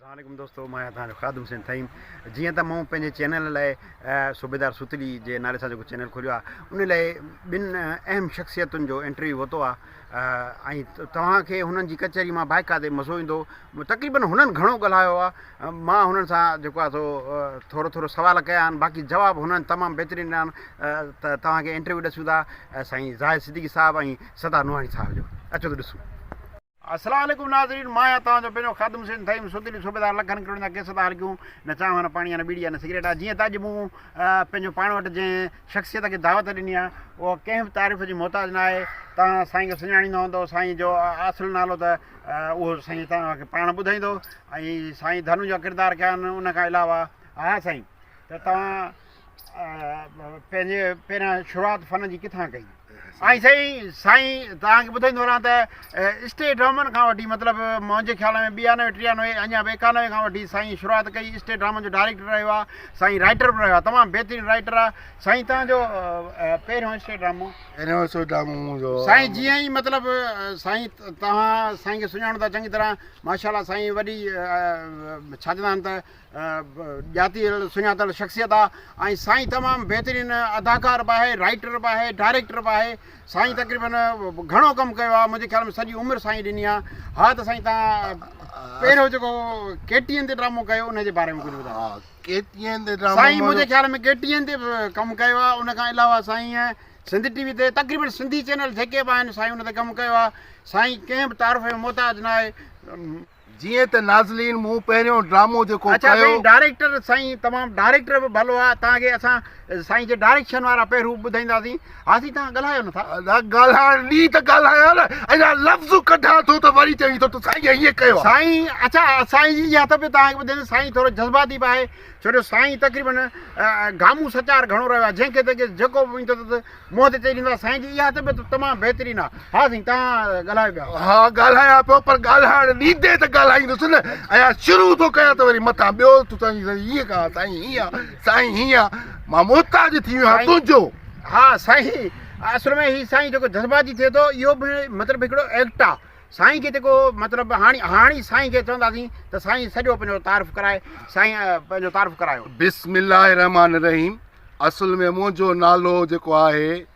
اسلام عليڪم دوستو مان آهيان توهان جو خادم حسين ٿهيم جيئن ته مون پنهنجي چينل لاء صوبيدار ستلي جي نالي سان جيڪو چينل کوليو آهي ان لاء ٻن اهم شخصيتن جو انٽرويو ورتو آهي ۽ توهان کي هنن جي ڪچهري مان باقاعدي مزو ايندو تقريبن هنن گهڻو ڳالهايو آهي مان هنن سان جيڪو آهي سو ٿورو ٿورو سوال ڪيا آهن باقي جواب هنن تمام بهترين ڏنا آهن ته توهان کي انٽرويو ڏسون ٿا سائين زاهد صديقي صاحب ۽ سدا نوحاڻي صاحب جو اچو ته ڏسون. السلام عليڪم ناظرين مان آهيان توهان جو پنهنجو خادم حسين ٿهيم سوتيلي صوبيدار لکن ڪروڙن جا ڪيس ٿا هلڪيون نه چانهه نه پاڻي نه ٻيڙي نه سگريٽ آ جيئن ته اڄ مون پنهنجو پاڻ وٽ جنهن شخصيت کي دعوت ڏني آ اها ڪنهن به تعارف جي محتاج نه آهي توهان سائين کي سڃاڻيندا هوندو سائين جو اصل نالو ته اهو سائين توهان کي پاڻ ٻڌائيندو ۽ سائين ڌنو جا ڪردار ڪيا آهن ان کان علاوه ها سائين ته توهان پنهنجي پهريان شروعات فن جي ڪٿان ڪئي؟ ۽ سائين سائين توهان کي ٻڌائيندو هلان ته اسٽيج ڊرامن کان وٺي مطلب منهنجي خيال ۾ ٻيانوي ٽيانوي اڃا به ايڪانوي کان وٺي سائين شروعات ڪئي اسٽيج ڊرامن جو ڊائريڪٽر رهيو آهي سائين رائٽر به رهيو آهي تمام بهترين رائٽر آهي سائين توهان جو پهريون اسٽيج ڊرامو پهريون اسٽيج ڊرامو منهنجو سائين جيئن ئي مطلب سائين توهان سائين کي سڃاڻو ٿا چڱي طرح ماشاءالله سائين وڏي ڇا چوندا آهن ته ڄاتي سڃاتل شخصيت آ ۽ سائين تمام بهترين اداڪار به آهي رائيٽر به آهي ڊائريڪٽر به آهي سائين تقريبن گهڻو ڪم ڪيو آ منهنجي خيال ۾ سڄي عمر سائين ڏني آ ها ته سائين تان پهريون جيڪو ڪي ٽي اين تي ڊرامو ڪيو ان جي باري ۾ ڪجهه ٻڌايو ها ڪي ٽي اين تي ڊرامو سائين منهنجي خيال ۾ ڪي ٽي اين تي به ڪم ڪيو آ ان کان علاوه سائين سنڌ ٽي وي تي تقريبن سنڌي چينل جيڪي به آهن سائين ان تي ڪم ڪيو آ سائين ڪنهن به تعارف جو محتاج نه آهي. جيئن ته نازلين مون پهريون ڊرامو جيڪو اڇا ڪيو. سائين ڊائريڪٽر سائين تمام ڊائريڪٽر به ڀلو آ توهان کي اسان سائين جي ڊائريڪشن وارا پهرو ٻڌائينداسين ها سائين توهان ڳالهايو نٿا. ادا ڳالهائڻ ڏي ته ڳالهايان نه اڃا لفظ ڪڍان ٿو ته وري چوين ٿو ته سائين ائين ڪيو آ. سائين اڇا سائين جي اها طبيعت توهان کي ٻڌائيندس سائين ٿورو جذباتي به آهي ڇو جو سائين تقريبن گامون سچار گهڻو رهيو آ جنهن کي تنهن کي جيڪو به ايندو اٿس منهن تي چئي ڏيندو آهي سائين جي اها طبيعت تمام بهترين آهي ها سائين توهان ڳالهايو پيا. ها ڳالهايان پيو پر ڳالهائڻ ڏيندي ته ڳالهائيندس نه اڃا شروع ٿو ڪيان ته وري مٿان ٻيو ٿو چوين سائين هيئن ڪا سائين هيئن آ سائين هيئن آ مان محتاج ٿي ويو آهيان تنهنجو. ها سائين اصل ۾ هي سائين جيڪو جذباتي ٿئي ٿو اهو به مطلب هڪڙو ايڪٽ آ سائين کي جيڪو مطلب هاڻي هاڻي سائين کي چونداسين ته سائين سڄو پنهنجو تعارف ڪرائي سائين پنهنجو تعارف ڪرايو. بسم الله الرحمٰن الرحيم اصل ۾ منهنجو نالو جيڪو آهي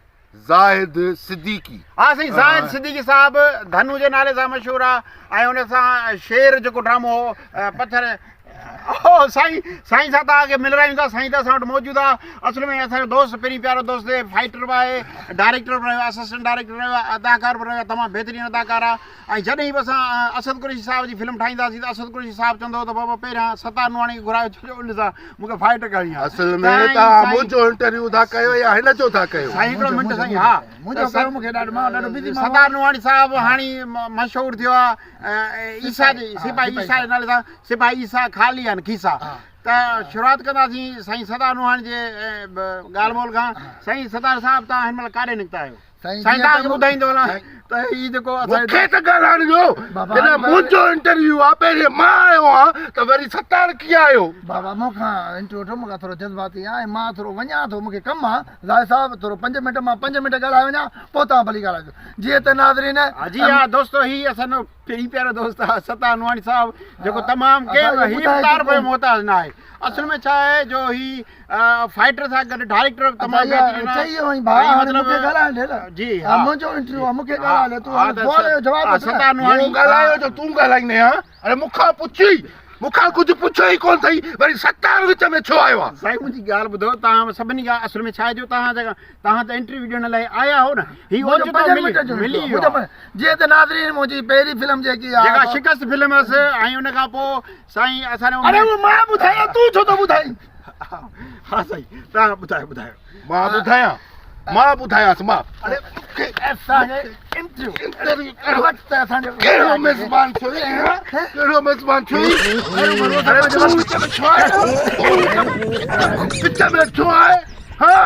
زاهد صديقي. ها سائين زاهد صديقي صاحب ڌنو جي نالي سان مشهور آ ۽ ان سان شير جيڪو ڊرامو هو پٿر او سائين سائين سان توهان کي ملرايون ٿا سائين ته اسان وٽ موجود آ اصل ۾ اسان جو دوست پرين پيارو دوست فائٽر به آهي ڊائريڪٽر به رهيو اسسٽنٽ ڊائريڪٽر رهيو آهي اداڪار به رهيو آهي تمام بهترين اداڪار آ ۽ جڏهن به اسان اسد قريشي صاحب جي فلم ٺاهينداسين ته اسد قريشي صاحب چوندو هو ته بابا پهريان ستار نوحاڻي کي گهرايو ڇو جو ان سان مون کي فائٽ ڪرڻي آهي. اصل ۾ توهان منهنجو انٽرويو ٿا ڪيو يا هن جو ٿا ڪيو؟ سائين هڪڙو منٽ سائين ها منهنجو ڪيو مون کي ڏاڍو مان ڏاڍو بزي ماڻهو ستار نوحاڻي صاحب هاڻي مشهور ٿيو آهي عيسيٰ جي سپاهي عيسيٰ جي نالي سان سپاهي عيسيٰ خالي آهن کيسا ته شروعات ڪنداسين سائين ستار نوحاڻي جي ڳالهه ٻولهه کان سائين ستار صاحب توهان هن مهل ڪاڏي نڪتا آهيو؟ سائين سائين توهان کي ٻڌائيندو هلان ته هي جيڪو مون کي ته ڳالهائڻ ڏيو جڏهن منهنجو انٽرويو آ پهرين مان آيو آهيان ته وري ستار ڪيئن آيو. بابا مون کان انٽرويو وٺو مون کان ٿورو جذباتي آ ۽ مان ٿورو وڃان ٿو مون کي ڪم آ زاهد صاحب ٿورو پنج منٽ مان پنج منٽ ڳالهائي وڃان پوء توهان ڀلي ڳالهائجو جيئن ته ناظرين. جي ها دوستو هي اسان جو پرين پيارو دوست آ ستار نوحاڻي صاحب جيڪو تمام ڪنهن به هي به تعارف جو محتاج نه آهي اصل ۾ ڇا آهي جو هي فائٽر سان گڏ ڊائريڪٽر به تمام بهترين آهي چئي وئين ڀاء هاڻي مون کي ڳالهائڻ ڏي نه جي ها منهنجو انٽرويو آ مون کي ڳالهائڻ ڏي تون هاڻي سوال جو جواب ڏي ستار نوحاڻي مون ڳالهايو جو تون ڳالهائيندين ها اڙي مون کان پڇي مون کان ڪجهه پڇيو ئي ڪونه اٿئي وري ستار وچ ۾ ڇو آيو آ سائين منهنجي ڳالهه ٻڌو توهان سڀني کان اصل ۾ ڇا آهي جو توهان جيڪا توهان ته انٽرويو ڏيڻ لاء آيا هو نه هي اوچتو ملي ملي ويو جيئن ته ناظرين منهنجي پهرين فلم جيڪي آ جيڪا شڪست فلم هئس ۽ ان کان پوء سائين اسان اڙي اهو مان ٻڌايان تون ڇو ٿو ٻڌائين ها سائين توهان ٻڌايو ٻڌايو مان ٻڌايان مان ٻڌايانس مان اڙي اسان کي انٽرويو انٽرويو ڪهڙو وقت اسان جو ڪهڙو ميزبان ٿيو ڪهڙو ميزبان ٿيو اڙي تون وچ ۾ ڇو آهي تون وچ ۾ ڇو آهي ها.